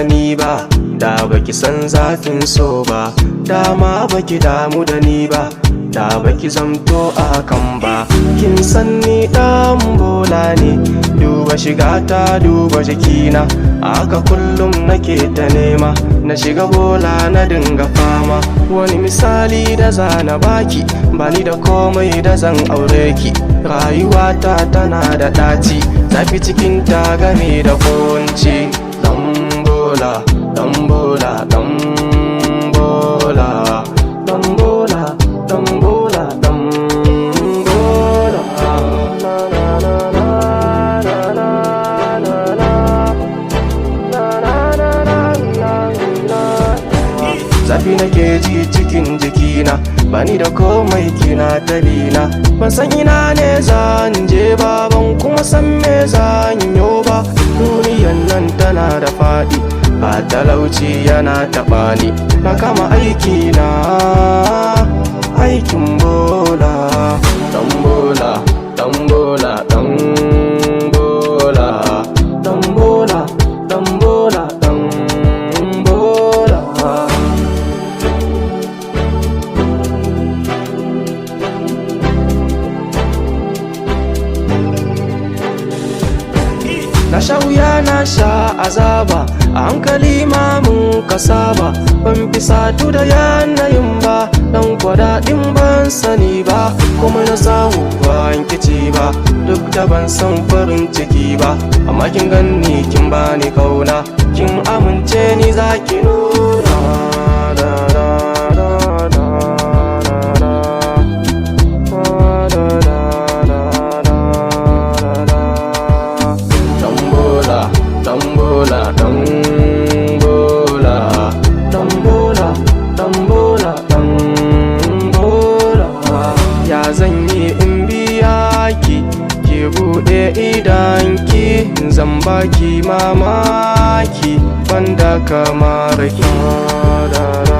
da ni ba, da baki san zafin so ba, dama baki damu da ni ba, da baki zamto a hakan ba. Kin san ni dan bola ne, duba shiga ta, duba jikina, haka kullum nake ta nema, na shiga bola na dinga fama. Wani misali da zana baki, bani da komai da zan aure ki. Rayuwata tana da ɗaci, zafi cikin ta game da kunci. Dan bola, dan bola, dan bola, dan bola, dan bola, dan bola. Na na na na na na na na na na na na. Zafi nake ji cikin jikina, bani da komai, kina tabina. Ban san ina ne zan je ba, ban kuma san me zan yo ba. Duniyan nan tana da faɗi, ba talauci yana taɓa ni. Na kama aiki na, aikin bola. Dan bola, dan bola, dan bola, dan bola, dan bola, dan bola. Na sha wuya, na sha azaba, a hankali ma mun ka saba. Ban fi satu da yanayin ba, dan kwadaɗin ban sani ba. Kuma na samu ban kici ba, duk da ban san farin ciki ba. Amma kin ganni, kin bani kauna, kin amince ni zaki nuna. Da, da, da, da, da, da, da, da, da, da, da. Tambola, tambola, tambola, tambola, tambola, tambola. Ya zan yi in biya ki, ki buɗe idanki, zan baki mamaki, banda kamar ki. Da, da.